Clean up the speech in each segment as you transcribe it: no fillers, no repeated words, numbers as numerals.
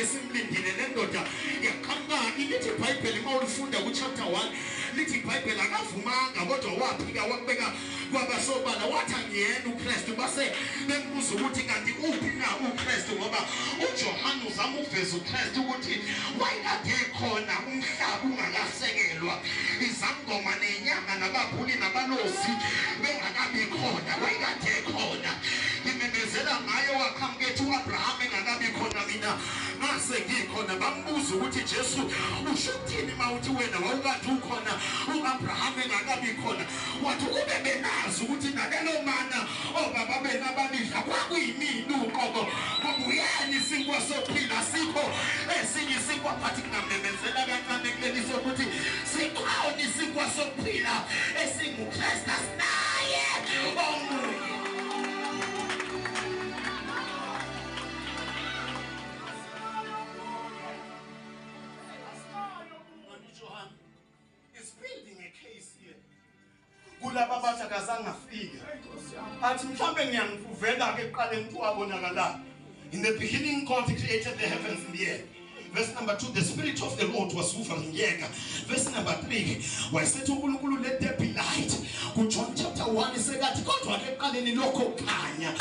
esimlindile. Le ndoda yaqhamuka, lithi iBhayibheli uma ulifunda ku-chapter 1, lithi iBhayibheli akavumanga kodwa waphika wakubeka kwabasobala, wathi angiyena uKristu. Base bembuza ukuthi kanti uphi na uKristu, ngoba uJohane uzama ukuveza uKristu ukuthi wayekade khona umhlaba ungakasekelwa, izangoma nenyanga nababhuli nabalozi bengakabi khona, wayekade khona. Ngimemezela ngayo waqhamuka ethi uAbraham engakabi khona, mina ngase ngikhona. Bambuza ukuthi Jesu usho ukuthini uma uthi wena wawukade ukhona uAbraham engakabi khona? Wathi kube benazi ukuthi nalelo mana obaba benu abalidla kwakuyimina uqobo, ngoba uyena isinkwa sokuphila, sikho esinye isinkwa. Phathi kungamemezela kancane kuleli sokuthi sikhona isinkwa sokuphila esinguKristu, asinaye omunye. Johan is building a case here. Kulaba abathi akazange afike, athi mhlambe ngiyangivela ke ekuqaleni ukuthi wabonakala. In the beginning God created the heavens and the earth. Verse number 2, the Spirit of the Lord was hovering. Verse number 3, wayesethi uNkulunkulu let there be light. KuJohn chapter 1 sekathi kodwa ke ekuqaleni lokho kukhanya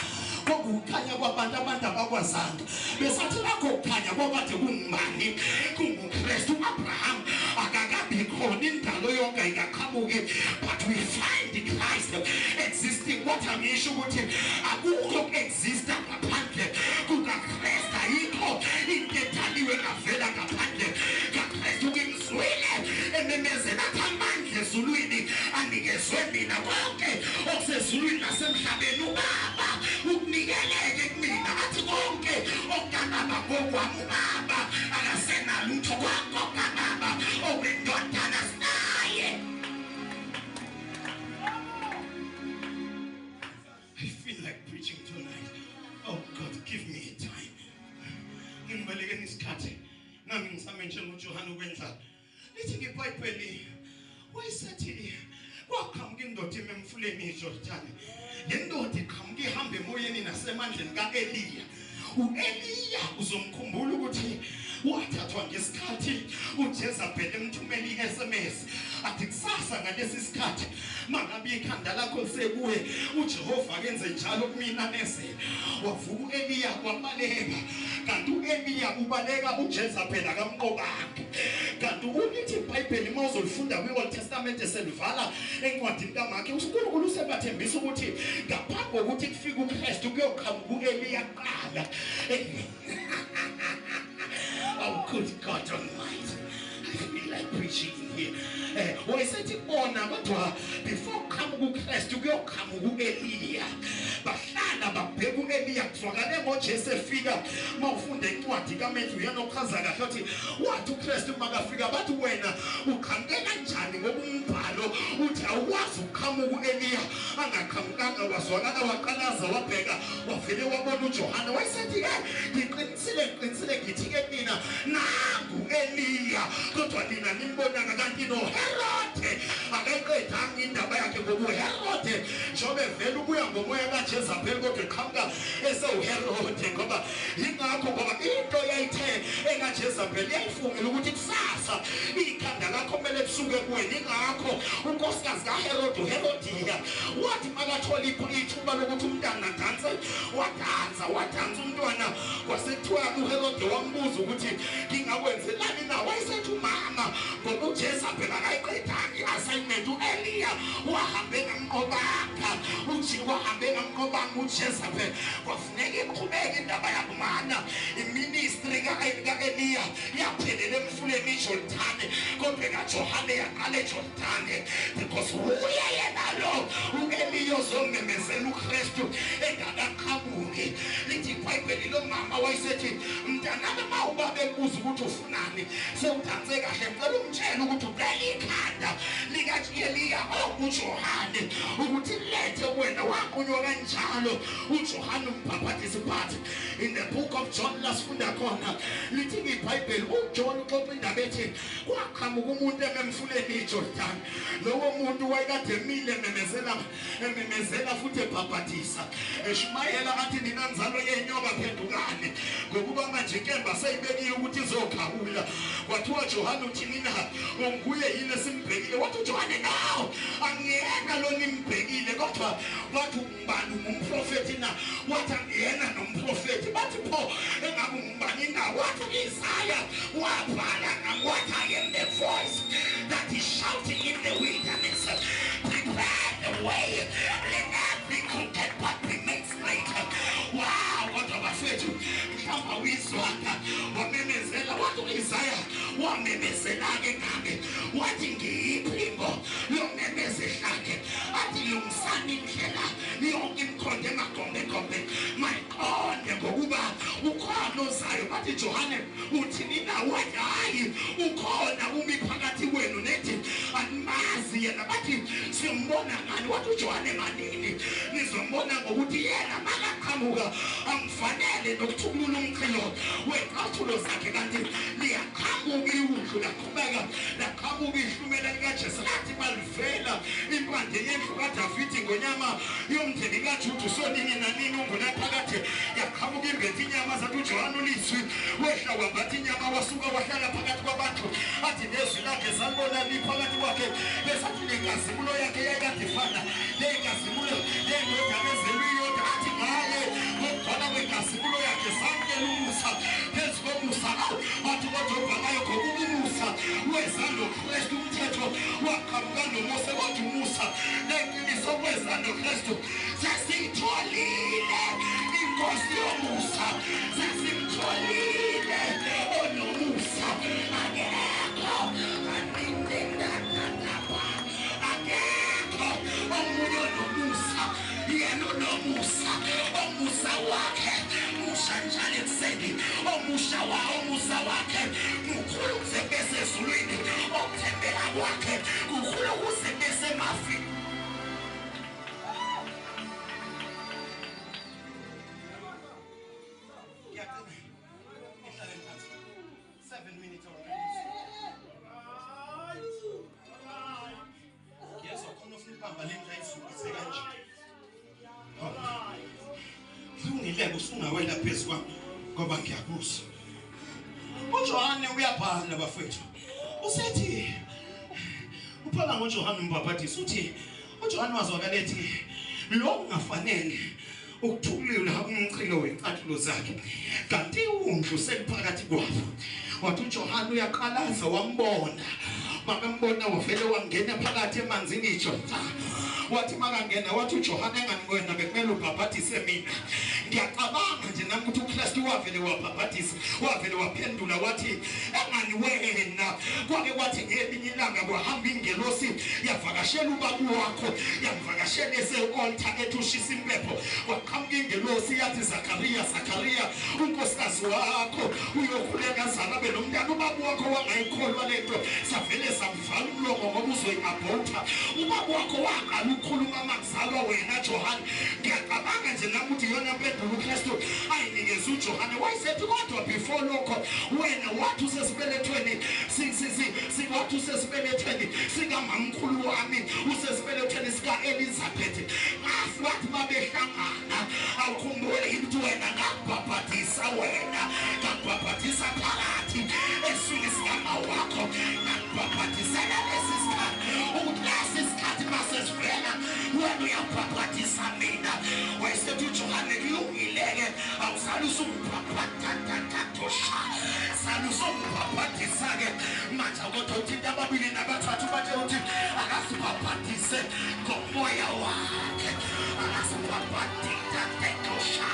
kwakukhanya kwabantu, abantu abakwazanga, besathi lakho kukhanya kwakade kungubani? KunguKristu. Abraham akakabi khona, indalo yonke ayikaqhamuki, but we find Christ existing. Kodwa ngisho ukuthi akukho exista ngaphandle kukaKristu, ayikho into edaliwe ngavela ngaphandle kaKristu. Ngimzwile ememezela athi amandla ezulwini anikezwe mina, konke okusezulwini nasemhlabeni ubaba ukunikeleke kumina. Athi konke okukababa ngokwami, ubaba akasenalutho, konke okukababa okwendodana sinaye. I feel like preaching tonight. Oh God, give me a time. Ngibalekeni isikhathi nami ngisame njengoJohane ukwenza. Lithi iBhayibheli wayesethi kwaqhamuka indoda ime emfuleni iJordani. Le ndoda iqhamuka ihamba emoyeni nasemandleni kaEliya. uEliya uzomkhumbula ukuthi wathathwa ngesikhathi uJezebel emthumela iSMS athi kusasa ngalesi sikhathi mangabe ikhanda lakho lisekuwe uJehova kenze njalo kumina neze. Wavuka uEliya wabaleka, kanti uEliya ubaleka uJezebel akamqobanga. Kanti ulithi iBhayibheli uma uzolifunda kwi-Old Testament selivala encwadini kaMakhe, uNkulunkulu usebathembisa ukuthi ngaphambi kokuthi kufike uKristu kuyoqhamuka uEliya kuqala. Oh good God Almighty, I feel like preaching in here. Wayesethi kubona kodwa before kuqhamuka uKristu kuyoqhamuka uEliya. Bahlala babheka uEliya, kuzwakale ngoJesu efika. Mawufunda incwadi kaMatthew uyena ochaza kahle uthi wathi uKristu makafika bathi wena uqhamuke kanjani, ngoba umbhalo uthi awukwazi ukuqhamuka uEliya angaqhamukanga. Wazwakala waqalaza wabheka wavele wabona uJohane, wayesethi ke ngiqinisile ngiqinisile ngithi ke mina nangu Eliya, kodwa nina nimbonanga. Kanti noHerode akayiqedanga indaba yakhe, ngoba uHerode njengoba evela ubuya ngomoya kaJezebel kodwa eqhamuka esewuHerode, ngoba yingakho, ngoba into yayithe ekaJezebel yayifungile ukuthi kusasa ikhanda lakho kumele kusuke kuwena. Ingakho unkosikazi kaHerode uHerodiya wathi makathola ithuba lokuthi umntana adanse, wadansa wadansa umntwana. Kwasekuthiwa uHerode wambuza ukuthi ngingakwenzelani na, wayesethi umama ngoba uJezebel akayiqedanga i-assignment. U-Eliya wahambe ngamqobanga, uthi wahambe ngamqobanga uJezebel, kwafuneka iqhubeke indaba yakumana. Iministry ka-Eliya yaphelela emfuleni iJordani, kodwa kaJohane yaqala eJordani, because uye yena lo u-Eliya ozomemezela uKristu engakaqhamuki. Lithi iBhayibheli lo mama wayesethi mntanami uma ubaba ekubuza ukuthi ufunani sewudanse kahle, ngicela umtshele ukuthi ucela ikhanda lika-Eliya onguJohane ukuthi lethe kuwena. Waqunywa kanjalo uJohane umbhaphathisi. But in the book of John lasifunda khona lithi iBhayibheli uJohn uxoxa indaba ethi kwaqhamuka umuntu emfuleni iJordan. Lowo muntu wayekade emile ememezela ememezela futhi ebhabhathisa eshumayela athi nina nzalo yenyoka phendukani ngokuba manje Manje inkemba seyibekiwe ukuthi izokhawula. Kwathiwa Johane uthini na? Unguye yini esimbhekile? Wathi uJohane no, angiyena lo nimbhekile, kodwa wathi ungubani, ungumprofethi na? Wathi angiyena nomprofethi. Bathi pho engabe ungubani na? Wathi u-Isaya wabhala ngami, wathi I am the voice that is shouting in the wilderness, prepare the way, let every crooked path be made straight. Wow, kodwa bafethu mhlawumbe awuyizwanga. Wamemezela, wathi u-Isaya wamemezela-ke ngami, wathi ngiyiphimbo lomemeza ehlane, athi lungisani indlela yonke imikhondo emagombegombe mayiqonde, ngokuba ukhona ozayo. Bathi Johane uthini na? Wathi hayi, ukhona umi phakathi kwenu nethi animazi yena. Bathi siyombona ngani? Wathi uJohane manini nizombona ngokuthi yena makaqhamuka angifanele nokuthukulula umchilo wey'cathulo zakhe. Kanti liyaqhamuka iwundlu, laqhubeka laqhamuka ihlumela likaJesu, lathi malivela impande yendlu kaDavidi ngonyama yomndeni kaJuda usonini nanini ungunaphakade. Yaqhamuka imbethe inyama, zathi uJohane ulizwi wehla wambatha inyama wasuka wahlala phakathi kwabantu. Athi nezwi lakhe salibona liphakathi kwakhe, besathi nenkazimulo yakhe yayikade ifana nenkazimulo yendodana ezelwe iyodwa. Athi ngaye ngokugcwala kwenkazimulo yakhe samukela umusa phezu komusa. Athi kodwa obhalayo ngokuba umusa weza noKristu, umthetho waqhamuka noMose, kodwa umusa neqiniso kweza noKristu. Sesiyitholile inkosi yomusa, sesimtholile onomusa. Akekho akekho omunye onomusa, yena onomusa. Omusa wakhe musha njalo ekuseni, omusha omusa wakhe mkhulu kuze kube ezulwini, okuthembeka kwakhe kukhulu kuze kube semafini. Ngiyacela ngihlaleni phansi. 7 minutes already. Ngiyezwa khona ufuna ukubamba le ndlu ayizukise kanje. Kulungile-ke usungawela phezu kwami ngoba ngiyakuzwa. uJohane uyabhala bafethu, usethi ubhala ngoJohane umbhabhadisi, uthi uJohane wazwakala ethi lo kungafanele ukuthukulula umchilo wey'cathulo zakhe, kanti iwundlu seliphakathi kwabo. Wathi uJohane uyaqalaza wambona, makambona wavele wangena phakathi emanzini iJordani. Wathi makangena wathi uJohane engani wena bekumele ubhabhadise mina. Ngiyacabanga nje nami ukuthi uKristu wavele wabhabhadisa, wavele waphendula wathi engani wena. Kwake kwathi ngelinye ilanga kwahamba ingelosi yavakashela ubaba wakho, yamvakashela ese-altar ethi ushisa impepho. Kwaqhamuka ingelosi yathi Zakariya, Zakariya, unkosikazi wakho uyokhuleka azale abe nomntana. Ubaba wakho wangayikholwa lento, savele samvala umlomo ngoba uzoyi-abhotha. Ubaba wakho waqala ukukhuluma makuzalwa wena Johane. Ngiyacabanga nje nami ukuthi iyona mpendulo uKristu ayinikeza uJohane. Wayesethi kodwa before lokho wena wathi usesibelethweni wathi usesibelethweni sikamamkhulu wami, usesibelethweni sika-Elizabeth. Wathi babehlangana, awukhumbule yini ukuthi wena ngakubhabhadisa, wena ngakubhabhadisa phakathi eswini sikama wakho, ngakubhabhadisela lesi sikhathi, ukuthi lesi sikhathi masesivela wena uyabhabhadisa mina. Wayesethi uJohane kulungile-ke, awusale usungibhabhadadadadosha, sale usungibhabhadisa-ke manje. Kodwa uthinta ababili nabathathu bathe uthi akasibhabhadise ngomoya wakhe, akasibhabhadidadedosha.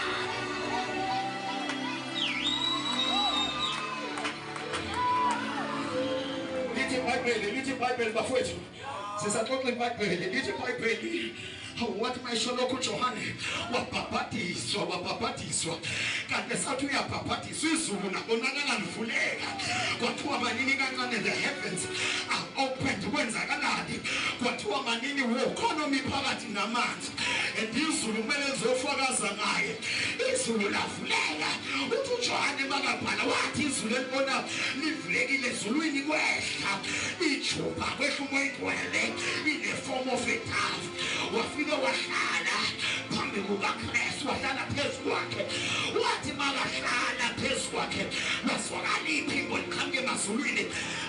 Lithi iBhayibheli, lithi iBhayibheli bafowethu, sisaxoxa iBhayibheli, lithi iBhayibheli. Wathi mayisho lokhu uJohane wabhabhadiswa, wabhabhadiswa. Kanti sathi uyabhabhadiswa izulu labonakala livuleka. Kwathiwa manini kancane, the heavens are opened. Kwenzakalani? Kwathiwa manini ukhona omi phakathi namanzi, and izulu kumele lizofakaza ngaye. Izulu lavuleka. Uthi uJohane makabhala wathi izulu elibona livulekile ezulwini, kwehla ijuba, kwehla umoya oyingcwele in the form of a dove. Wafika wahlala phambi Phambi kukaKristu wahlala phezu kwakhe. Wathi makahlala phezu kwakhe lwazwakala iphimbo liqhamuka emazulwini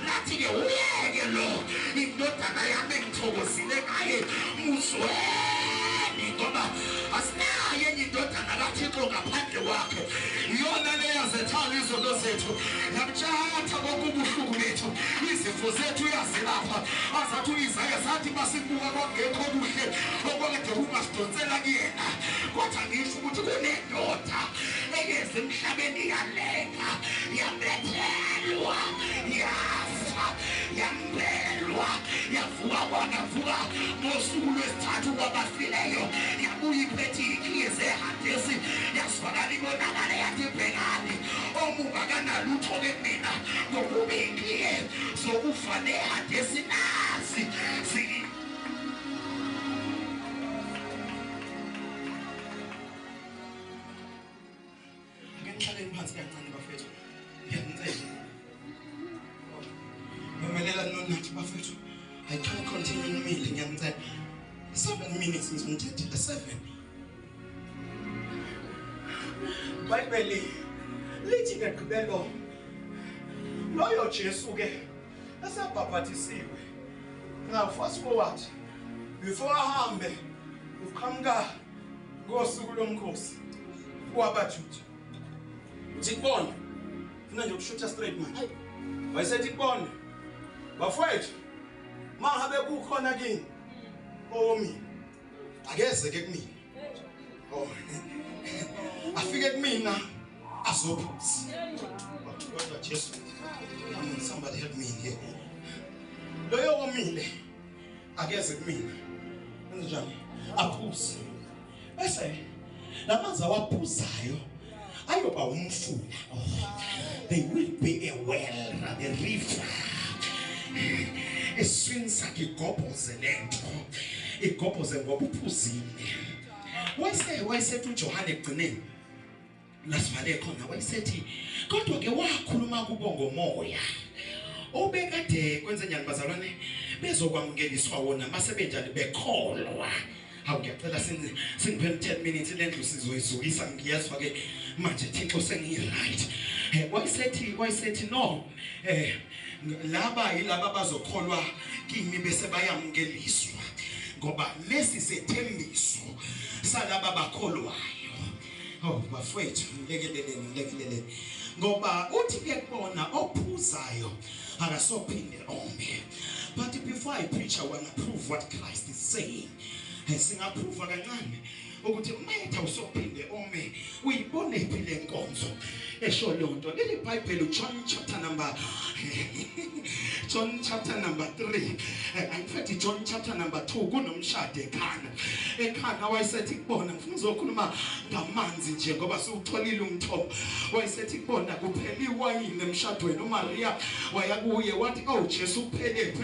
lathi-ke uyeke lo indodana yami engithokozile ngaye muzweni, ngoba asinaye enye indodana kaThixo ngaphandle kwakhe. Iyona leyazethwala izono zethu, yamtshatha konke ubuhlungu bethu, izifo zethu uyazilapha. Azathi u-Isaya sathi masibuka kwakungekho kuhle okwakade kungasidonsela kuyena, kodwa ngisho ukuthi kunendoda eyeza emhlabeni yalenga, yabethelwa, yafa, yambelwa, yavuka kwanavuka ngosuku lwesithathu kwabafileyo, yabuya iphethe ikhiye zehadesi, yazwakala ibonakala yathi bhekani omubi akanalutho-ke mina, ngokuba ikhiye zokufa nehadesi nazi ziki. Ake nihlaleni phansi kancane bafethu, ngiyanicela. Memelela nonathi bafethu. I can't continue nimile, ngiyanicela. 7 minutes ngizonithethela 7. Bhayibheli lithi ngegqibelo loyo Jesu ke esebhabhathisiwe. Now fast forward, before ahambe uqhamuka ngosuku lomkhosi wabaJuda. Uthi kubona, funa nje ukushutha straight manje. Wayesethi kubona, bafowethu, mangabe kukhona kini owomile, akeze ke kumina. Oh, afike kumina azophuza. Kodwa Jesu, come on, somebody help me here. Loyo womile akeze kumina. Enze njani? Aphuze. Bese lamanzi awaphuzayo ayoba umfula. Oh, there will be a well, a river. Eswini sakhe igobhoze lento, igobhoze ngoba uphuzile. Wayesethi uJohane ekugcineni lasivale khona, wayesethi kodwa ke wakhuluma kubo ngomoya obekade kwenze njani bazalwane bezokwamukeliswa wona masebenjani bekholwa. Hawu, ngiyacela singiphe 10 minutes lendlu sizoyizukisa, ngiyezwa ke manje Thixo sengiyi-right. Wayesethi no, laba yilaba bazokholwa kimi bese bayamukeliswa, ngoba lesi sethembiso salaba bakholwayo. Oh bafowethu, ngilekeleleni. Ngoba uthi ke kubona ophuzayo akasophinde ome. But before I preach, I want to prove what Christ is saying. Singaprova kancane ukuthi mayetha usophinde ome, uyibone phi le nkonzo esho lonto. Leli Bible John chapter number John chapter number 3, in fact John chapter number 2 kunomshado eKhana. Ekhana wayesethi kubona, ngifuna uzokhuluma ngamanzi nje ngoba siwutholile umthombo. Wayesethi kubona kuphela iwayini emshadweni. uMaria waya kuye wathi oh Jesu kuphele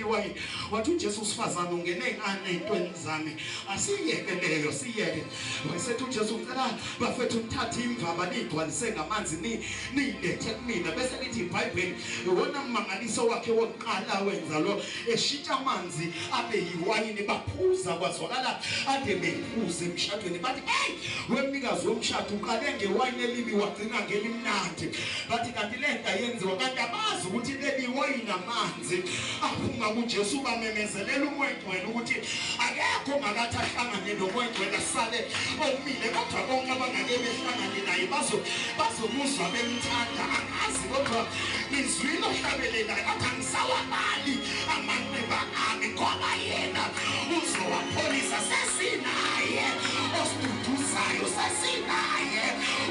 iwayini. Wathi uJesu usifazane ungene ngane entweni zami, asiyeke leyo, siyeke. Wayesethi uJesu ngicela bafethu nithathe imvaba niyigcwalise ngamanzi niyilethe kumina. Bese lithi iBhayibheli iwona mmangaliso wakhe wokuqala wenza lo, eshintsha amanzi abe yiwayini, baphuza kwazwakala ade bephuza emshadweni. Bathi hey, wemnikazi womshado uqale ngewayini elibi wagcina ngelimnandi. Bathi kanti lento ayenziwa, kanti abazi ukuthi leli wayini amanzi aphuma kuJesu. Bamemezelela uMoya oNgcwele ukuthi akekho ongakathi ahlangane noMoya oNgcwele asale omile, kodwa bonke abangake behlangane naye bazomuzwa bemthanda. Angazi kodwa ngizwile ohlabelelayo athi angisawabali amanxeba ami ngoba yena uzowapholisa. Sesinaye osiduduzayo, sesinaye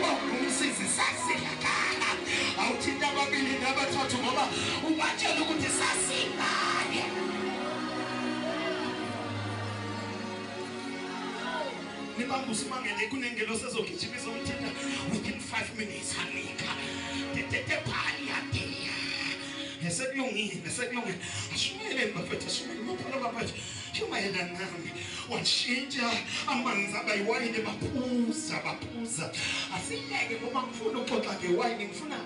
ongumsizi, sesilakala. Awuthinta ababili nabathathu ngoba ubatshela ukuthi sesinaye. Nibambusimangele kunengelosi ezogijima izomthinta within 5 minutes. Anika tetetephaliatia. Sekulungile. Ashumayeleni bafethu, ashumayeleni bafethu. ukushumayela nami. Washintsha amanzi abayiwayini, baphuza baphuza. Asiyeke ngoba ngifuna ukuxoxa ngewayini, ngifuna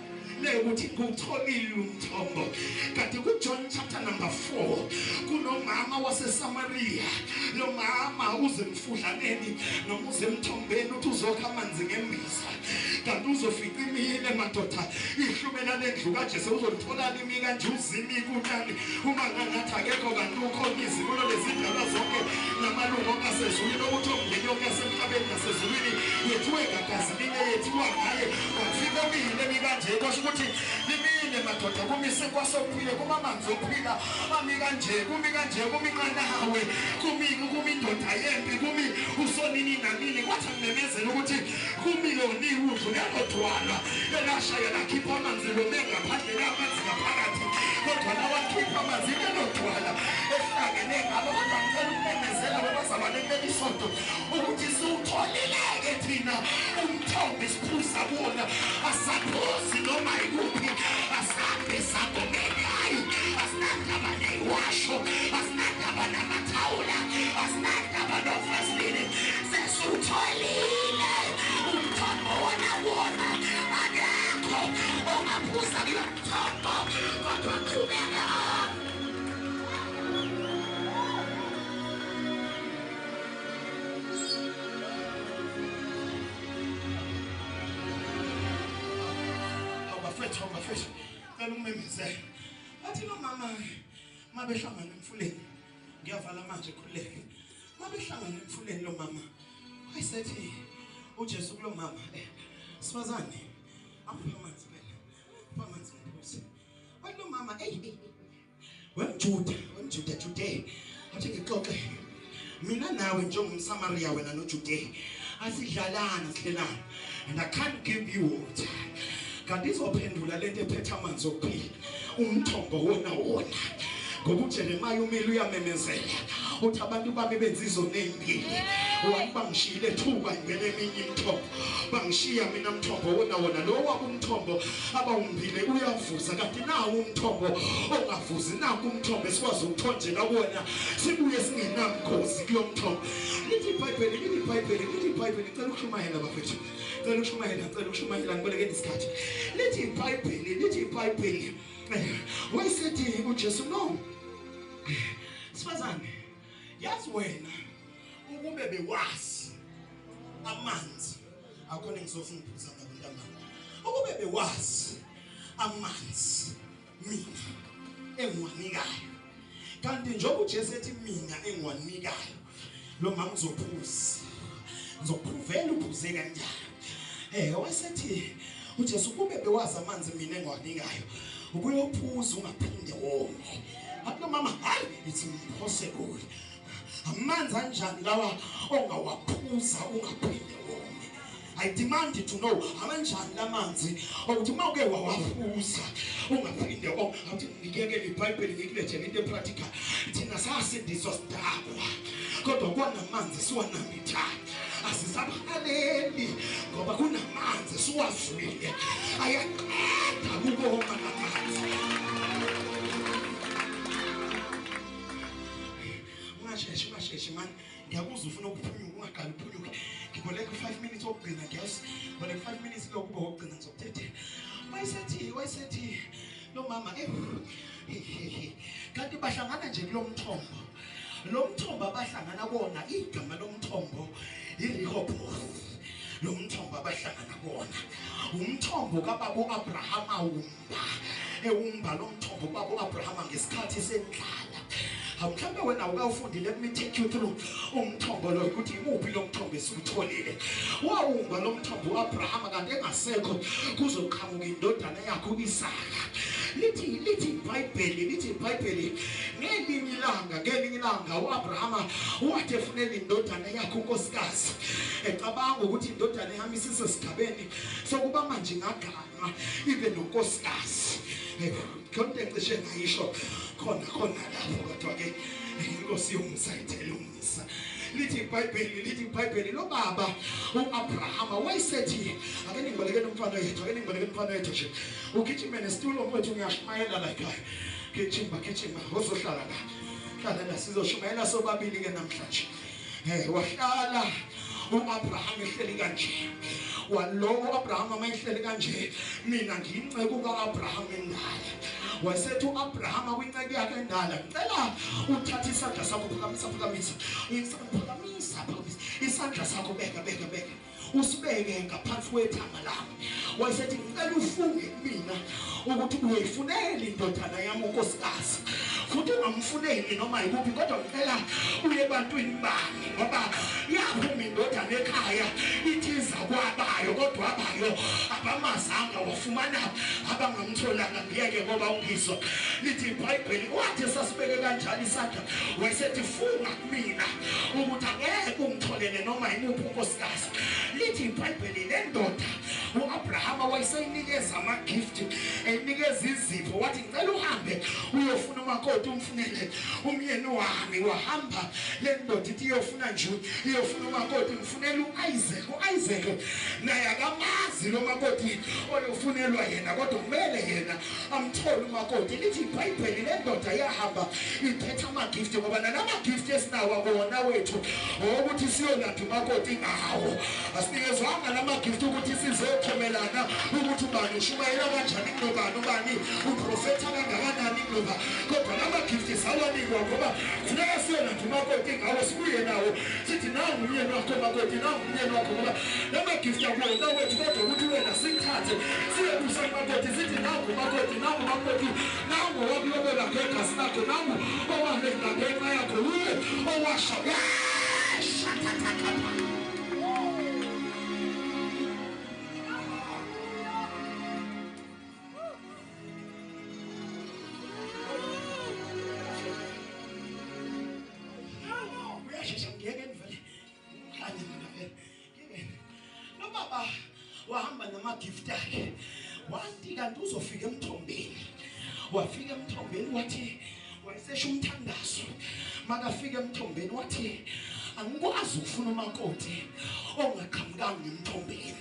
leyo ukuthi ngutholile umthombo. Kanti kuJohn chapter number 4 kunomama waseSamaria. Lo mama uze emfudlaneni noma uze emthombeni, uthi uzokha amanzi ngembiza, kanti uzofica imile madoda ihlumela lendlu kaJesu, uzolithola limi kanje uzimi kutani uma ngangathi akekho, kanti ukhona izibulo lezindaba zonke namalungu asezulwini, ukuthi omndeni yonke asemhlabeni nasezulwini yethiwe gagazi linye, yethiwa ngaye. Wafika omile mikanje, kusho ukuthi limile madoda, kumise kwasophile, kumamanzi ophila ami kanje, kumi kanje, kumi nqanawe, kumi kumi indoda yempi, kumi usonini nanini. Kwathi ngimemezela ukuthi kumi loni udlu lelo dwala elashaya lakhipha amanzi, lome ngaphandle lamanzi ngaphakathi, kodwa lawakhipha amanzi lelo dwala ehlangene ngalo. Kodwa ngicela ukumemezela babazalwane kuleli sonto ukuthi siwutholile-ke thina umthombo esiphuza kuwona, asaphuzi noma ikuphi, asambe sangomeni, hayi asinandaba neyiwasho, asinandaba namathawula, asinandaba novasilini, sesiwutholile umthombo wona wona. Akekho ongaphuza kulo mthombo kodwa qhubeka. Bafethu, bafethu, cela ukumemezela. Athi lo mama mabehlangana emfuleni, ngiyavala manje, khululeke. Mabehlangana emfuleni lo mama wayesethi uJesu kulo mama, sifazane, angiphe amanzi phela, uphe amanzi ngiphuze. Wathi lo mama, eyi wemjuda, wemjuda Jude, athi ngixoxe mina nawe njengomSamaria, wena noJude asidlalana, sihlelana, and I can't give you water. Kanti izophendula lento ephethe amanzi okuphila, umthombo wona wona, ngoba uJeremiah umile uyamemezela uthi abantu bami benza izono ezimbili, wathi bangishiyile thuba ingena eminye imithombo, bangishiya mina mthombo wona wona. Lo wabo umthombo abawumbile uyavuza, kanti nawo umthombo ongavuzi, nakho umthombo esikwazi ukuthonjela kuwona sibuye singenamgozi kulo mthombo. Lithi iBhayibheli, lithi iBhayibheli, lithi iBhayibheli, ngicela ukushumayela bafethu, ngicela ukushumayela, ngicela ukushumayela, ngibolekeni isikhathi. Lithi iBhayibheli, lithi iBhayibheli, wayesethi uJesu, no sifazane, yazi wena ukube bewazi amanzi akhona engizofuna ukuphuza ngabo ntambama, ukube bewazi amanzi mina engiwanikayo. Kanti njengoba uJesu ethi mina engiwanikayo, lo mama uzophuza, ngizokuphuvela uphuze kanjani. Wayesethi uJesu kube bewazi amanzi mina engiwanikayo, ubuyophuza ungaphinde wome. Athi lo mama, hayi, it's impossible, amanzi anjani lawa ongawaphuza ungaphinde wome? I demand to know, amanjani lamanzi ukuthi uma uke wawaphuza ungaphinde wome? Athi ngikeke iBhayibheli ngikulethele into epractical. Thina sasindiswa sidakwa, kodwa kwanamanzi siwanambithayo, asisabaleli ngoba kunamanzi siwazwile ayaqeda ukoma namanzi. Ungasheshi, ungasheshi man, ngiyakuzwa ufuna ukuphunyuka, ungaqali uphunyuke. Ngiboleka u-5 minutes wokugcina, ngiyazi boleka 5 minutes lokuba wokugcina, ngizokuthethe. Wayesethi, wayesethi lo mama, kanti bahlangana nje kulo mthombo. Lo mthombo abahlangana kuwona, igama lomthombo iRehoboth. Lo mthombo abahlangana kuwona umthombo kababa uAbrahama, wumba ewumba lo mthombo ubaba uAbrahama ngesikhathi sendlala. Mhlawumbe wena awukawufundile, let me take you through umthombo lo, ukuthi imuphi lo mthombo esiwutholile. Wawumba lo mthombo uAbrahama, kanti engasekho kuzoqhamuka indodana yakhe uIsaka. Lithi lithi iBhayibheli, lithi iBhayibheli, ngelinye ilanga, ngelinye ilanga uAbrahama wathi efunela indodana yakhe unkosikazi, ecabanga ukuthi indodana yami isisesigabeni sokuba manje ingaganwa ibe nonkosikazi. Khona ecishe ngayisho khona khona lapho, kodwa ke inkosi yomusa ithele umusa. Lithi iBhayibheli, lithi iBhayibheli, lo baba uAbrahama wayesethi, ake ningibalekele umfana yethu, ake ningibalekele umfana yethu nje, ugijime nesitulo mfethu, ngiyashumayela la ekhaya. Gijima, gijima, uzohlala la. Hlala la, sizoshumayela sobabili ke namhlanje. Wahlala uAbraham ehleli kanje. Walowo uAbraham mayehleli kanje, mina ngiyinceku kaAbraham endala. Wayesethi uAbraham kwinceku yakhe endala, ngicela uthathe isandla sakho, phakamisa, phakamisa, phakamisa, phakamisa isandla sakho, beka, beka, beka, usibeke ngaphansi kwethanga lami. Wayesethi ngicela ufunge kumina ukuthi uyayifunela indodana yami unkosikazi, futhi ungamfuneli noma yikuphi, kodwa ngicela uye ebantwini bami, ngoba yaphuma indodana ekhaya ithi iza kwabayo, kodwa abayo abamazanga, wafumana abangamtholanga. Ngiyeke ngoba ungizwa lithi iBhayibheli, wathi sasibeke kanjalo isandla, wayesethi funga kumina ukuthi angeke ungitholele noma yimuphi unkosikazi. Lithi iBhayibheli le ndoda uAbrahama wayeseyinikeza ama-gift, enikeza izipho, wathi ngicela uhambe uyofuna umakoti umfunele umyeni wami. Wahamba le ndoda ithi iyofuna nje, iyofuna umakoti, mfunela uIsaac. uIsaac naye akamazi lo makoti oyofunelwa yena, kodwa kumele yena amthole umakoti. Lithi iBhayibheli le ndoda yahamba iphethe ama-gift, ngoba nalama-gift esinawo akuwona wethu ukuthi siyolanda umakoti ngawo. Asinikezwanga lama-gift ukuthi sizokhomelana ukuthi ubani ushumayela kanjani kunobani, ubani uprofetha kangakanani kunoba, kodwa lama-gift sawanikwa ngoba funeka siyolanda umakoti ngawo, sibuye nawo sithi nangu umyeni wakho makoti, nangu umyeni wakho, ngoba lama-gift akuwona wethu, kodwa ukuthi wena sikuthathe siyebusa umakoti sithi nangu umakoti, nangu umakoti, nangu owakulobola ngegazi lakho, nangu owalenga ngenxa yakho, uye owasha shathathakapha. Wahamba nama-gift akhe, wathi kanti uzofika emthombeni. Wafika emthombeni, wathi wayesesho umthandazo. Makafika emthombeni wathi angikwazi ukufuna umakoti ongaqhamukanga emthombeni,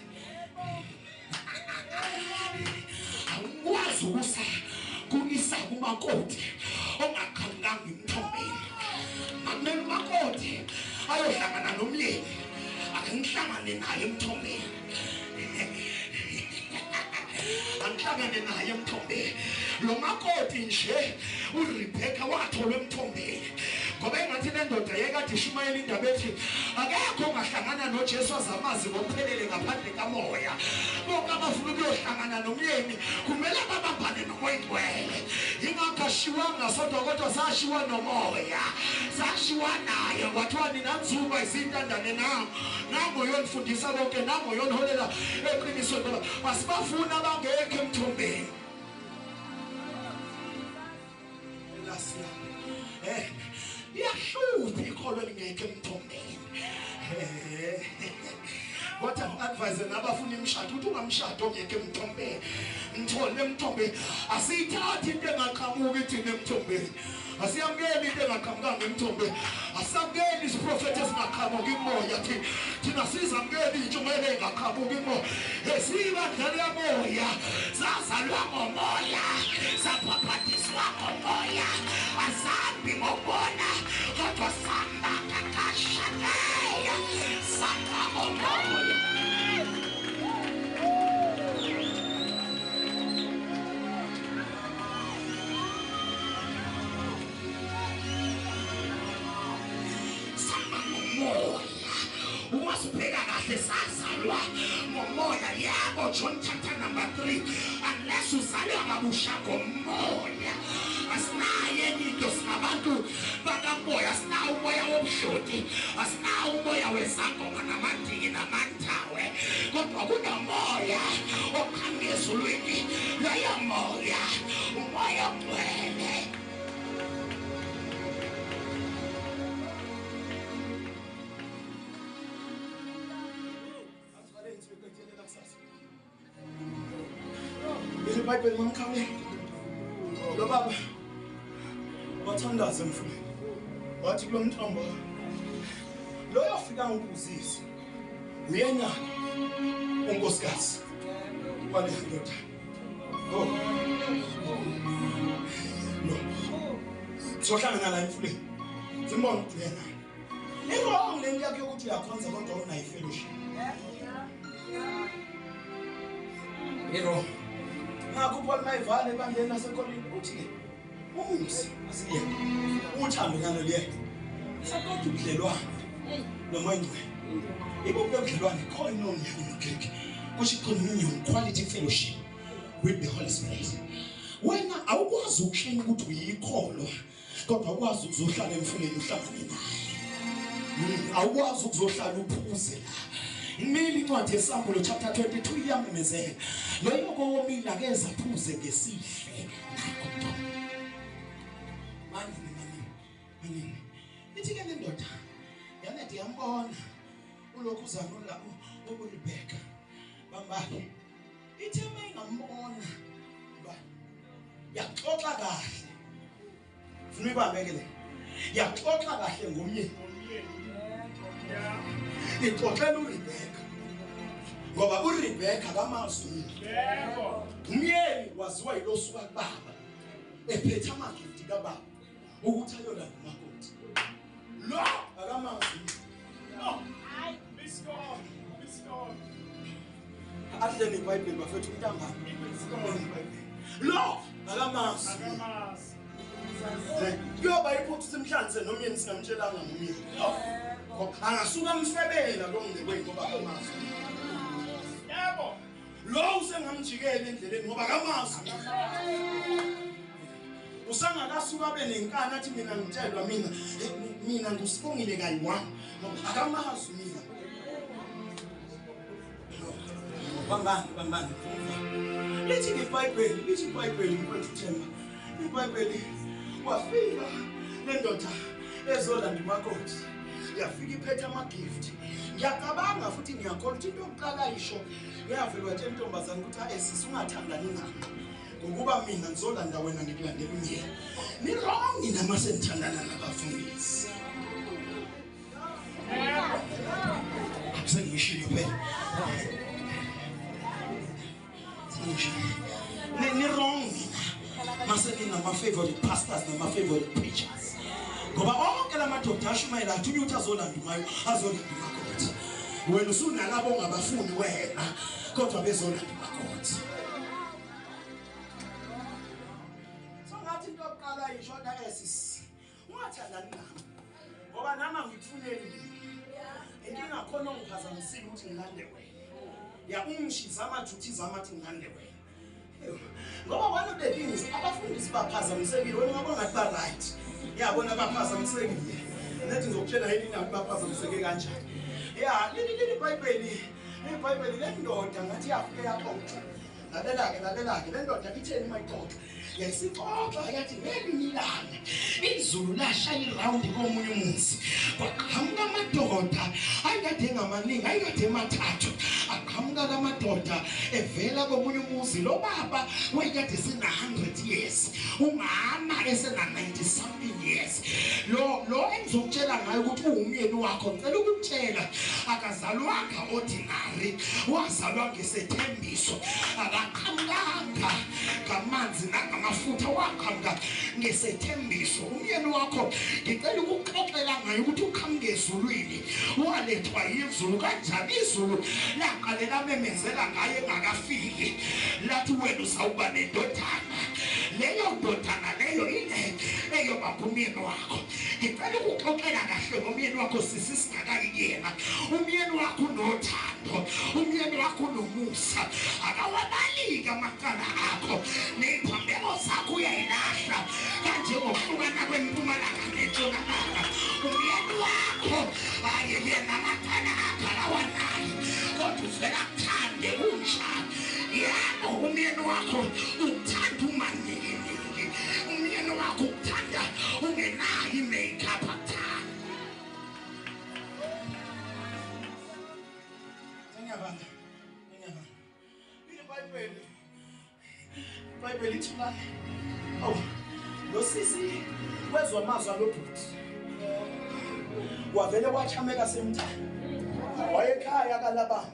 angikwazi ukusa kuisa kumakoti ongaqhamukanga emthombeni. Akumele umakoti ayohlangana nomyeni, akangihlangane naye emthombeni, angihlangane naye emthombeni. Lo makoti nje uRebecca watholwa emthombeni, ngoba engathi le ndoda yekade ishumayela indaba ethi akekho ongahlangana noJesu azamazi ngokuphelele ngaphandle kamoya. Bonke abafuna ukuyohlangana nomyeni kumele babambane noMoya oNgcwele. Ingakho ashiwanga sodwa, kodwa sashiwa nomoya, sashiwa naye. Kwathiwa nina nzuba izintandane nango yonifundisa konke, nango yoniholela eqinisweni, ngoba asibafuni abangekho emthombeni. Iyahlupha ikholo elingekho emthombeni. Kodwa ngi-advise nabafuna imishado ukuthi ungamshado ongekho emthombeni, mthole emthombeni. Asiyithathi into engaqhamuki thina emthombeni, asiyamukeli into engaqhamukanga emthombeni, asamukeli isiprofethi esingaqhamuki kumoya. Thina sizamukeli intshumayelo engaqhamuki kumoya. Siyibandla likamoya, sazalwa ngomoya, sabhabhadiswa ngomoya, asambi ngokubona, kodwa samba kakashakeya, samba ngomoya. Uma sibheka kahle sazalwa ngomoya. Yebo, John chapter number 3, unless uzalwa kabusha ngomoya, asinayo enye into, singabantu bakamoya, asinawo umoya wobudloti, asinawo umoya wezangoma namadiki namantawe, kodwa kunomoya oqhamuka ezulwini. Loyo moya umoya ongcwele. IBhayibheli mamkhawule lo baba wathandaza emfuleni, wathi kulo mthombo loyo ofika ngibuzise uyena unkosikazi wale ndoda. Oh no, Sohlangana la emfuleni. Simbona ukuthi uyena. I-wrong le nto yakho yokuthi uyakhonza kodwa unayo fellowship. I-wrong. Ngakho uPaul mayivale ebandleni laseKorinte uthi-ke umusa asiyena. Uthando nalo liyena. Sakodwa ubudlelwane noMoya oNgcwele. Ibuphi ubudlelwane? Koinonia in Greek. Kusho communion, quality fellowship with the Holy Spirit. Wena awukwazi ukuhlenya ukuthi uyikholwa kodwa awukwazi ukuzohlala emfuleni uhlangane naye. Awukwazi ukuzohlala uphuze la. Imile incwadi yeSambulo chapter 22 iyamemezela. Loyo kowomile akeze aphuze ngesihle nakho. Manini manini manini. Ithi ke le ndoda yanede yambona ulokhu uzanula uRebecca bambakhe. Ithe mayingambona ba yaxoxa kahle. Funa uyibambe ke le. Yaxoxa kahle ngomyeni. Ixoxela uRebecca. Ngoba uRebecca akamazi umuntu. Yebo. Umyeni waziwa yilosuka kubaba. Ephethe amagift kababa ukuthi ayolanda umakoti. Lo akamazi umuntu. Hayi, Miss God, Miss God. Adle neBhayibheli bafethu umuntu angani. Miss God. Lo akamazi. Akamazi. Kuyoba iphutha simhlanze nomyeni singamtshelanga ngomyeni. Angasuka amfebela lo mndekweni ngoba akamazi. Yebo. Lo usengamjikela endleleni ngoba akamazi. Usangakasuka abe nenkani athi mina ngitshelwa mina mina ngusibongile kayi-one ngoba akamazi mina. Bambani bambani. Lithi iBhayibheli, lithi iBhayibheli mfowethu Themba. iBhayibheli wafika le ndoda ezolanda umakoti. Yafika iphethe amagift. Ngiyacabanga futhi ngiyakholwa ukuthi into yokuqala isho uyavela watshela intombazane ukuthi ayi sisi ungathandani nami. Ngokuba mina ngizolanda wena ngikulandela umyeni. Ni wrong nina mase nithandana nabafundisi. Sengishilo phela. Sengishilo. Ni wrong nina. Mase ninama favorite pastors nama favorite preachers. Ngoba onke lamadoda ashumayela athunywa ukuthi azolanda umayo azolanda umakoti. Wena usunalabo ongabafuni wena kodwa bezolanda umakoti. So ngathi into yokuqala isho na esisi. Ungathandani nami. Ngoba nami angikufuneli mina. Inkinga khona ongiphazamisile ukuthi ngilande wena. Ya ungishisa amajuthi zamathi ngilande wena. Ngoba one of the things abafundisi baphazamisekile wena ungabona ngathi ba right. Yabona baphazamisekile. Nethi ngizokutshela yini indaba baphazamiseke kanjani. Ya leli iBhayibheli, iBhayibheli le ndoda ngathi yafike yaxoxa. Lalela-ke lalela-ke le ndoda itheni mayixoxa. Yayisixoxa yathi ngelinye ilanga izulu lashaya irawundi komunye umuzi. Kwaqhamuka amadoda ayekade engamaningi ayekade emathathu. Aqhamuka lamadoda evela komunye umuzi. Lo baba wayekade esena 100 years. Umama esena 90 something years. Lo engizokutshela ngayo ukuthi uwumyeni wakho ngicela ukukutshela akazalwanga ordinary wazalwa ngesethembiso. Akaqhamukanga ngamanzi nangamafutha waqhamuka ngesethembiso. Umyeni wakho ngicela ukuxoxela ngayo ukuthi uqhamuke ezulwini walethwa yizulu kanjani izulu laqale lamemezela ngaye engakafiki lathi wena uzawuba nendodana leyo ndodana leyo ile eyoba ngumyeni wakho. Ngicela ukuxoxela kahle ngomyeni wakho sisi singakayi kuyena. Umyeni wakho unothando, umyeni wakho unomusa, akawabaliki amacala akho ney'phambeko zakho uyayilahla kanjengokuhlukana kwempumalanga nentshonalanga. Umyeni wakho aye yena amacala akho akawanaki kodwa uvela akuthande kunjani. Yebo umyeni wakho ukuthanda umanikiniki, umyeni wakho ukuthanda ungenayo i-makeup akuthanda. Sengiyabanda, sengiyabanda. IBhayibheli, iBhayibheli ithi la, awu lo sisi wezwa amazwi alobhuti wavele wachameka semthana wayekhaya kalabani.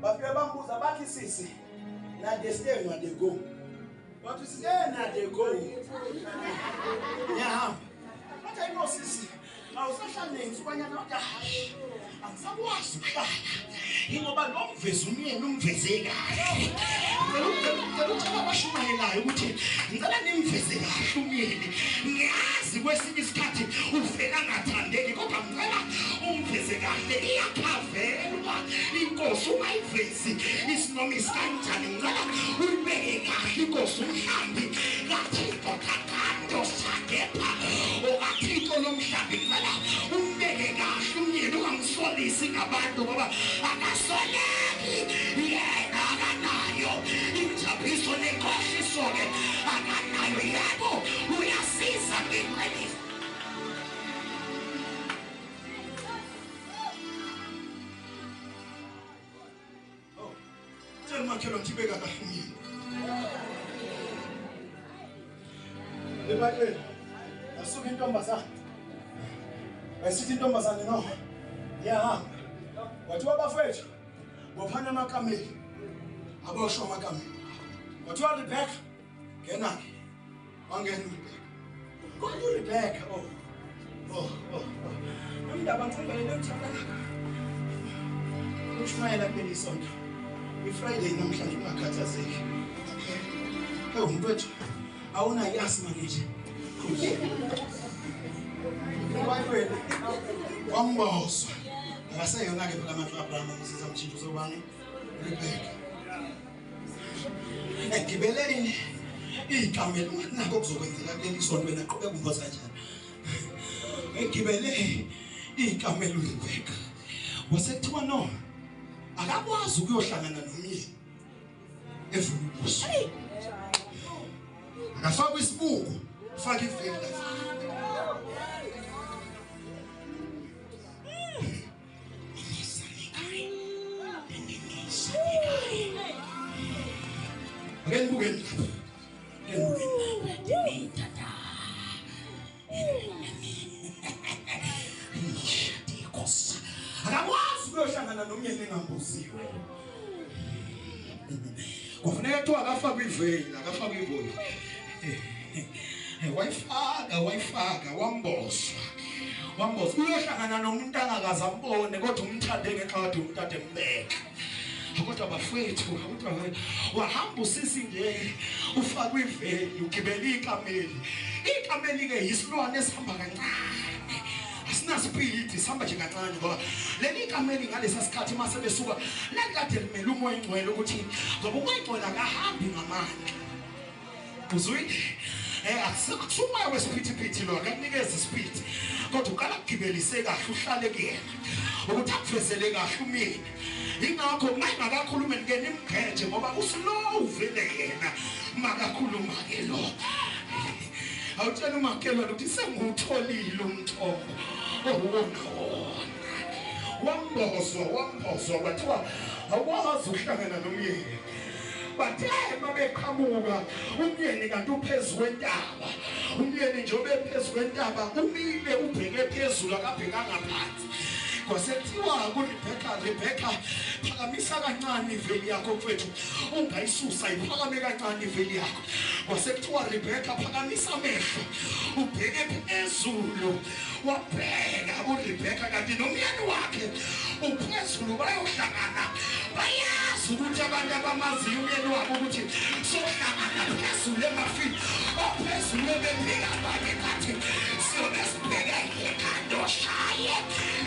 Bafike bambuza bathi sisi na the stay na the go. Bathi siyena they go. Ngiyahamba. Bathi ayino sisi. Awusahlali nensukanyana wathi hayi. Angisakwazi ukuhlala. Ingoba lo mvezi umyeni umveze kahle. Ngicela ukutshela abashumayelayo ukuthi ngicela nimveze kahle umyeni. Ngiyazi kwesinye isikhathi uvela ngathandeki kodwa ngicela umveze kahle. Iyakhavelwa inkosi ungayivezi isinoma isikanjani, ngicela uyibeke kahle inkosi umhlambi kaThixo kaKando sakepha okaThixo lomhlambi, ngicela umbeke kahle umyeni ungamsolisi ngabantu ngoba akasoleki yena, akanayo injabuliso nenkohliso-ke akanayo. Yebo uyasiza ngeqiniso. Tshela umakhelwane ukuthi ibeka kahle umyeni. Ebhayibheli yasuka intombazane, wayesithi intombazane no ngiyahamba. Kwathiwa bafethu bophana amakameli, aboshwa amakameli. Kwathiwa Rebecca ngena-ke, wangena uRebecca. Kodwa uRebecca oh oh oh umndaba ngicela uthanda ukushumayela kuleli sonto. I-Friday namhlanje ungakhathazeki. Hey mfethu, awunayo i-asthma nje. eBhayibheli wambozwa. Akaseyona-ke phela amandla Abraham umsiza mshintsho sobani Rebecca. Egibeleni ikamelo ungathi nakho kuzokwenzeka kuleli sonto wena qhubeka umboza kanjani. Egibele ikamelo Rebecca. Wasekuthiwa no akakwazi ukuyohlangana nomyeni evula ubuso. Akafakwe isibuko, faka iveli lapha. Ake nibukeni lapha. Ake nibukeni lapha. Akakwazi ukuyohlangana nomyeni engambuziwe. Kufuneka kuthiwa akafakwe iveli, akafakwe iveli. Wayifaka, wayifaka, wambozwa. Wambozwa. Uyohlangana nomuntu angakaze ambone kodwa umthande ngenxa kade umuntu ade embeka. Kodwa bafethu, kodwa wahamba usisi nje ufakwe iveli, ugibela ikameli. Ikameli ke yisilwane esihamba kancane. Asinasipidi, sihamba nje kancane ngoba leli ikameli ngalesa sikhathi mase besuka lalikade limele umoya ingcwele ukuthi ngoba umoya ingcwele akahambi ngamandla. Uzwile? Akusumoya wesiphithiphithi lo, akakunikeza isiphithi kodwa uqala kugibelise kahle uhlale kuyena ukuthi akuvezele kahle umyeni. Ingakho mayingakakhulumi ke nimgeje ngoba uslow vele yena makakhuluma ke lo. Awutshela umakhelwane ukuthi sengiwutholile umthombo owona wona. Wambozwa, wambozwa kwathiwa awukwazi ukuhlangana nomyeni. Bathe mabeqhamuka umyeni kanti uphezu kwentaba. Umyeni nje obephezu kwentaba umile ubheke phezulu akabhekanga phansi. Kwasekuthiwa kuRebecca, Rebecca phakamisa kancane iveli yakho mfethu, ungayisusa iphakame kancane iveli yakho. Kwasekuthiwa Rebecca phakamisa amehlo ubheke phezulu. Wabheka uRebecca kanti nomyeni wakhe uphezulu, bayohlangana. Bayazi ukuthi abantu abamaziyo umyeni wabo ukuthi sohlangana phezulu emafini, ophezulu bebheka abanye bathi siyobe sibheke ekhanda oshaye,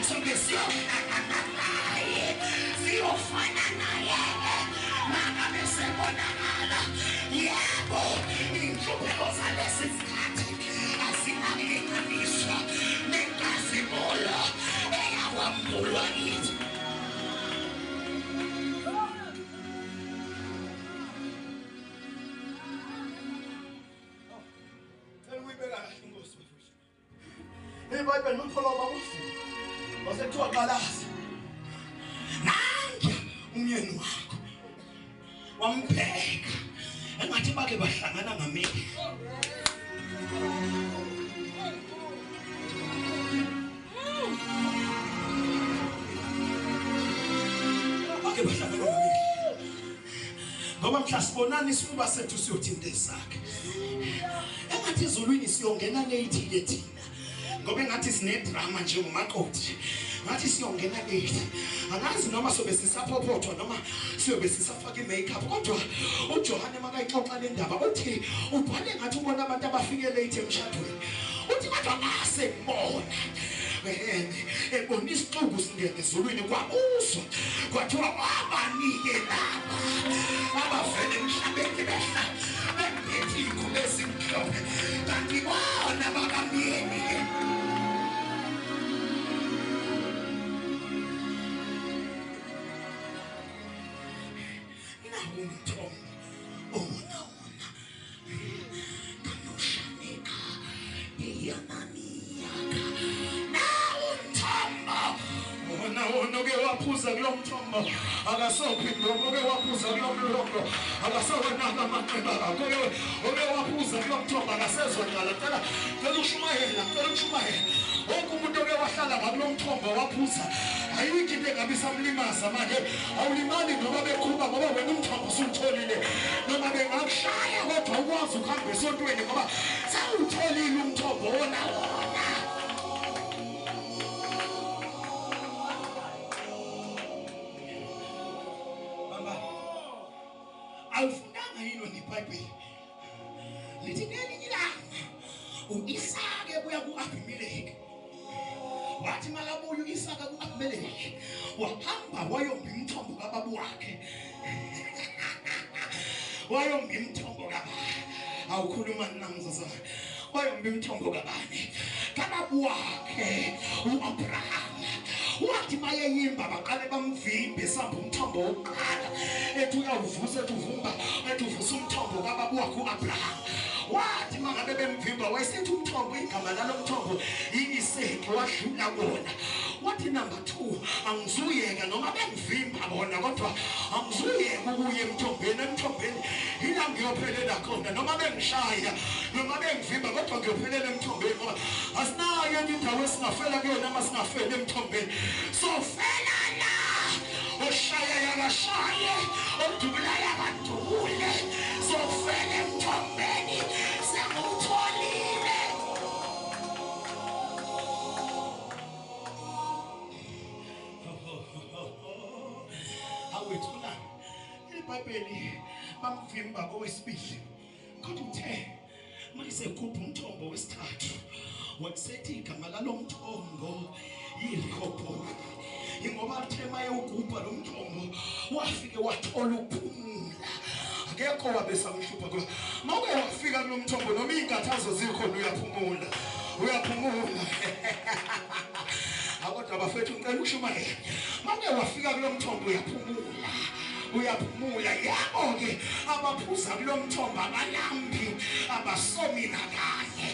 sobe siyohlangana naye, siyofana naye mangabe sebonakala. Yebo, inhlupheko zalesi sikhathi azinakulinganiswa nenkazimulo eyakwambulwa kithi. Cela ukuyibeka kahle inkosi bafethu. IBhayibheli umpholo bakuvuka. Wasekuthiwa qalaza. Nange umyeni wakho wambheka engathi bake bahlangana ngamehlo. Bake bahlangana ngamehlo. Ngoba Mhla sibonana isifuba sethu siyothinta esakhe. Engathi ezulwini siyongena late ke thina, ngoba engathi sinedrama njengomakoti. Ngathi siyongena late. Angazi noma sobe sisaphophothwa noma siyobe sisafaka i-makeup, kodwa uJohane makayixoxa le ndaba uthi ubhale ngathi ubona abantu abafike late emshadweni. Uthi kodwa ngase ngibona ebona isixuku singena ezulwini, kwabuzwa kwathiwa abanike laba abavele emhlabeni behla bephethe iy'ngubo ezimhlophe, kanti bona bakamyeni. Nawu umthombo owona wona kanoshaneka iyananiyaka. Nawu umthombo wona wona oke waphuza kulo mthombo akasophinde, oke waphuza kulo mlombo akasawenaka amanxeba akho, oke waphuza kulo mthombo akasezwa njalo. Cela ukushumayela, cela ukushumayela. Wonke umuntu oke wahlala ngakulo mthombo waphuza, ayikho into engabe isamlimaza manje. Awulimali noma bekhuba, ngoba wena umthombo usuwutholile. Noma bengakushaya kodwa ukwazi ukuhamba esontweni ngoba sewutholile umthombo wona wona. Bamba, awufundanga yini wena iBhayibheli? Lithi ngelinye ilanga u-Isaka ebuya ku-Abimeleki. Wathi makabuya u-Isaka ku-Abimeleki, wahamba wayomba imithombo kababa wakhe. Wayomba imithombo kababa. Awukhuluma nami mzazana. Wayomba imithombo kabani? Kababa wakhe u-Abraham. Wathi mayeyimba baqale bamvimbe samba umthombo wokuqala. Ethi uyawuvusa, ethi uvumba, ethi uvusa umthombo kababa wakhe u-Abraham. Wathi mangabe bemvimba wayesethi umthombo, igama lalo mthombo i-Isaki, wadlula kona. Wathi number 2, angizuyeka noma bengivimba bona, kodwa angizuyeka ukuya emthombeni. Emthombeni ila ngiyophelela khona, noma bengishaya noma bengivimba, kodwa ngiyophelela emthombeni, ngoba asinayo enye indawo esingafela kuyona uma singafeli emthombeni. Sofela la, oshaya yakashaye, odubulayo akadubule, sofela emthombeni, sengutholile. Awethula iBhayibheli bamvimba kowesibili, kodwa uthe mayisegubha umthombo wesithathu wakusethi igama lalo mthombo yiRehobhothi, ingoba uthe mayewugubha lo mthombo wafike wathola ukuphumula. Akekho wabe samhlupha, ngoba mawuke wafika kulo mthombo noma iy'nkathazo zikhona uyaphumula, uyaphumula. Kodwa bafethu ngicela ukushumayela, mawuke wafika kulo mthombo uyaphumula, uyaphumula. Yabo-ke abaphuza kulo mthombo abalambi, abasomi nakanye,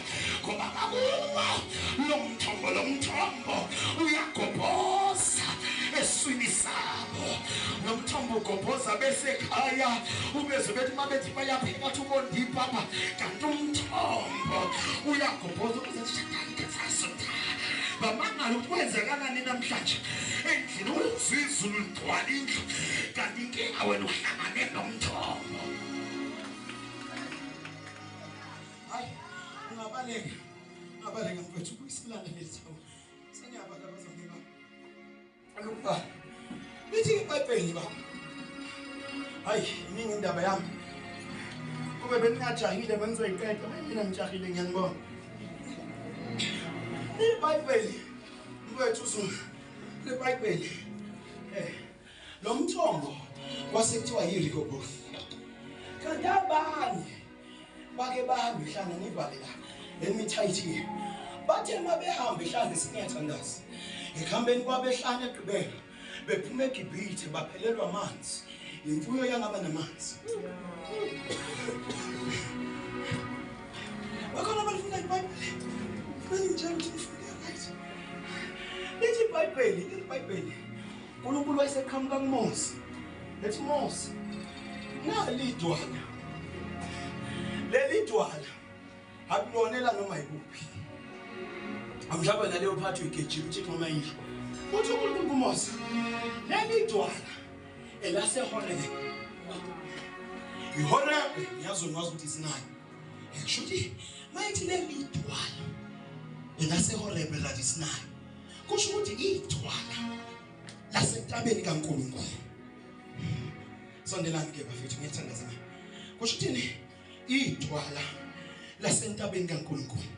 ngoba bakuwo lo mthombo. Lo mthombo uyagobhoza eswini sabo. Lo mthombo ugobhoza besekhaya, ubeze bethi uma bethi bayapheka athi ubonda ipapa, kanti umthombo uyagobhoza ukuze bamangala ukuthi kwenzekalani namhlanje endlini, uzwe izulu ligcwala indlu, kanti inkinga wena uhlangane nomthombo. Hayi, ungabaleka, ungabaleka mfethu, kuyisilanda leli thawu. Sengiyabala bazalwane bami. Alokuba lithi iBhayibheli baba. Hayi, iningi indaba yami. Kube beningajahile bengizoyiqeda, mina ngijahile ngiyanibona. IBhayibheli mfethu Zuma, leBhayibheli lo mthombo kwase kuthiwa yiRehobhothi. Kanti abanye bake bahambe ehlane, ngivale la emithayithi, bathe uma behamba ehlane singiyathandaza, ekuhambeni kwabo ehlane egqibela bephuma eGibhithe baphelelwa amanzi, imfuyo yangaba namanzi. Bakhona abalifunda iBhayibheli, ngitshela ukuthi nifunde right. Lithi iBhayibheli, lithi iBhayibheli, uNkulunkulu wayeseqhamuka kuMose, ethi Mose, nali idwala, leli dwala akulonela noma yikuphi. Mhlawumbe naleyo phathi uyigejile uThixo uma isho. Uthi uNkulunkulu kuMose, leli dwala elaseHorebe, iHorebe ngiyazonwazi ukuthi iSinayi. Kusho ukuthi mayithi leli idwala elaseHorebe lathi iSinayi, kusho ukuthi idwala lasentabeni kaNkulunkulu. Sondelani ke bafethu, ngiyathandaza manje. Kusho ukuthini idwala lasentabeni kaNkulunkulu?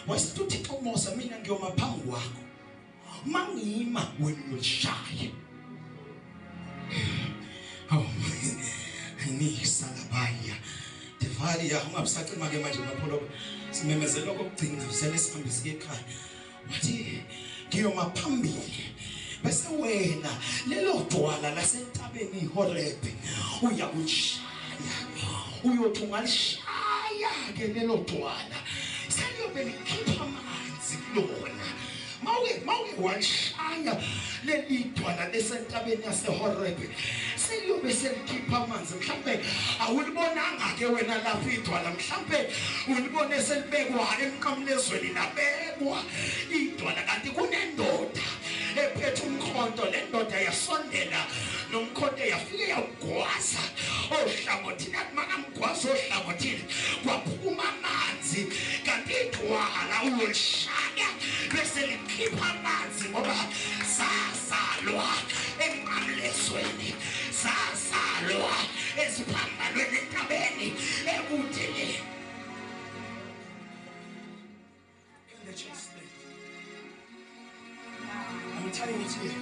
Wasithi uThixo kuMose, mina ngiyoma phambi kwakho, mangima wena uyolishaya. Hawu, nisalabaya Devalia, ungabusacima ke manje mapholo, simemezela okugcina usele sihambe siye ekhaya. Wathi ngiyoma phambili bese wena lelo dwala lasentabeni iHorebe uyakulishaya. Uyothi ungalishaya ke lelo dwala seliyobe likhipha amanzi kulona. Mawuke walishaya leli dwala lesentabeni yaseHorebe seliyobe selikhipha amanzi. Mhlambe awulibonanga ke wena lapho idwala, mhlambe ulibone selibekwa emnqamlezweni, labekwa idwala, kanti kunendoda ephethe umkhonto. Le ndoda yasondela nomkhonto yafike yawugwaza ohlangothini, athi makamgwaza ohlangothini kwaphuma amanzi, kanti idwala uyolishaya bese likhipha amanzi, ngoba sazalwa emnqamlezweni, sazalwa esiphambanweni entabeni ekude le. Can the church stand? I'm telling it here.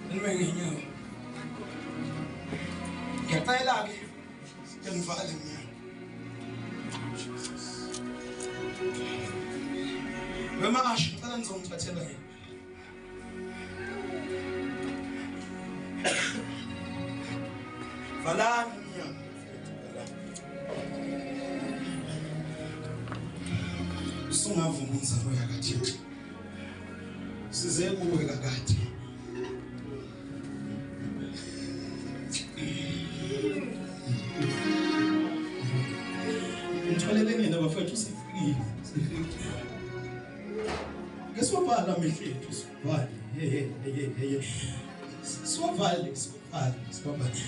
Nime ngenyawo. Ngiyacela ke ke ngivale emnyango. Wema asho, ngicela nizongithathela yena. Valani umnyango. Usungavuma inzalo yakaThixo. Size kuwe kakade. Ngitholele nina bafethu, sifikile. Sifikile. Ke siwavala amehlo ethu, siwavale. Hey hey hey hey. Siwavale, siwavale, siwavale.